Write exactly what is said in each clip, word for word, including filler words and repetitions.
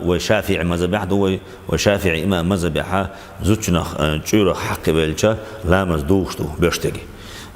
Вай ШафиӀи мазхабехь ду вай, вай ШафиӀи имам мазхабехь зудчунах, э, чуьрах хьакхавелча ламаз духуш ду беш теги.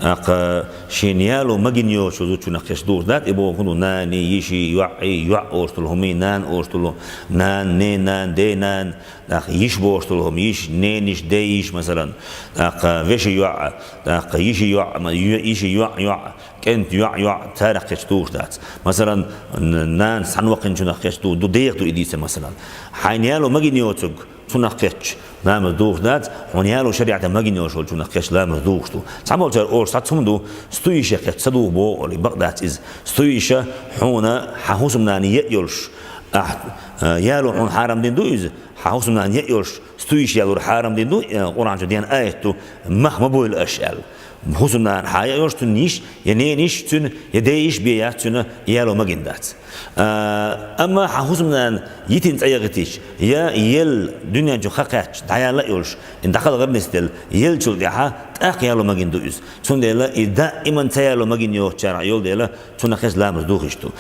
ТӀаккха шен яло магийна йоцу зудчунах кхеташ духуш дац, и боху хӀун ду, нани, йиши, йоӀи, йоӀ оштул хӀуми, нан оштул, нан, не нан, де нан, тӀаккха йиш бохуш долу хӀума, йиш, нениш, дейиш, масалан, тӀаккха веши йоӀ, тӀаккха йиши йоӀ, ма, йо-, йиши йоӀ, йоӀ, кӀентан йоӀ, йоӀ, царах кхеташ духуш дац. Масалан, н-, нана схьанваккхинчунах кхеташ ду, ду, деха ду и дийца, масалан. Хьайна яло магийна йоцург, цунах кхеташ ламаз духуш дац, хьуна яло шариӀатехь магийна йолуш волчунах кхеташ ламаз духуш ду. Цхьаболчара олуш схьа цхьа хӀума ду, стуйиша кхеташ ца духу боху олий, бакъ дац иза. Стуйиша хьуна хьан хӀусамнана еъ йолуш, ахь, э, яло хьуна хьарам дина ду иза, хьан хӀусамнана еъ йолуш, стуйиша ялур хьарам дина ду, э, Къуръан чу деана аят ду, мах ма бойла аша аьлла. ХӀусамнана хьан еъ йолуш цуьнан йиш, я нениш цуьнан, я дейиш бен яц цуьнан, яло магийна дац. А, амма хьан хӀусамнана йитина цӀа яхийтича, я елла дуьнен чу ха кхаьчча, дӀаяла а йолуш, и дӀакхалхар нисделла, еллачул тӀаьхьа тӀаккха яло магийна ду иза. Цундела и даиман ца яло магийна йоцучарах йолу дела, цунах кхеташ ламаз духуш ду.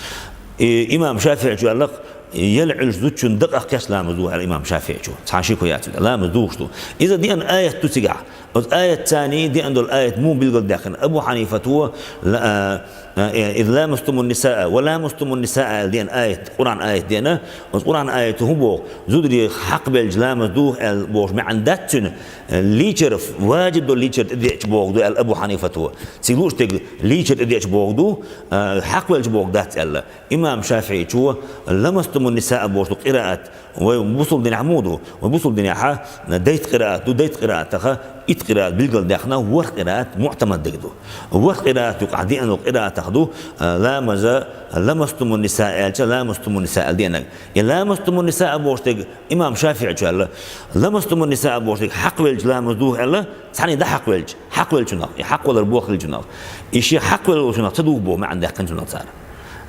И имам ШафиӀичо аьлла-кх, елла Ӏуьллуш зудчун дакъах кхеташ ламаз духу аьлла имам ШафиӀичо. Цхьана шеко яц цуьнан, ламаз духуш ду. Иза деана аят ду цигахь. Оцу аятца деана долу аят муха билгалдаьккхина? Абу Хьанифато ла-, а, а, э, «Иза ламастумун нисаа, ва ламастумун нисаа» аьлла деана аят, Къуръан аят деана. Оцу Къуръан аято хӀун боху? Зударий хьакхабелча ламаз духу аьлла бохуш маьӀна дац цуьнан, лийчар, важиб долу лийчар тӀедеъча боху ду аьлла Абу Хьанифато. Цига лууш дерг лийчар тӀедеъча боху ду, а, хьакхавелча боху дац аьлла. Имам ШафиӀичо «ламастумун нисаа» бохуш ду къираат. Вай бусулба динехь муха ду? Вай бусулба динехь дейтта къираат ду, дейтта къираатах итт къираат билгалдаьккхина, ворхӀ къираат муӀтамад дерг ду. ВорхӀ къираат юкъахь деана долу къираатах ду, а, ламаза «ламастумун нисаа» аьлча, «ламастумун нисаа» аьлла деанарг. И «ламастумун нисаа» бохуш дерг имам ШафиӀичо аьлла, «ламастумун нисаа» бохуш дерг хьакхавелча ламаз духу аьлла, цхьаьна и дӀахьакхавелча, хьакхавеллачунах, и хьакхавалар боху хилчунах. И шен хьакхавеллачунах ца духу боху маьӀна даьккхина цунах цара.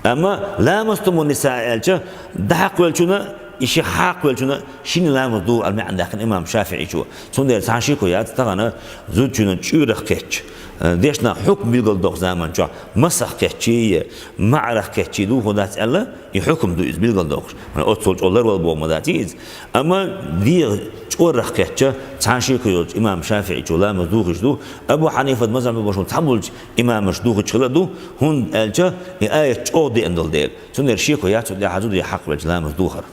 Амма «ламастумун нисаа» аьлча, дӀахьакхавеллачунна, и шен хьакхавеллачунна шинна ламаз духу аьлла маьӀна даьккхина имам ШафиӀичо. Цундела цхьана шеко яц тахана зудчунна чуьрах кхетча, э, дешнах хьукм билгалдоккху заман чохь, масах кхетчий, маьӀарах кхетчий духу дац аьлла, и хьукм ду иза билгалдоккхуш. Оццул чӀогӀа ларвала боху ма дац иза. Амма дегӀан чкъорах кхетча, цхьана шеко йоцуш имам ШафиӀичо ламаз духуш ду, Абу Хьанифат мазхаб башхалла цхьаболчу имамаша духуш хила ду, хӀунда аьлча и аят чӀогӀа деана долу дела. Цундела шеко яц цу тӀехь зударий хьакхавелча ламаз духар.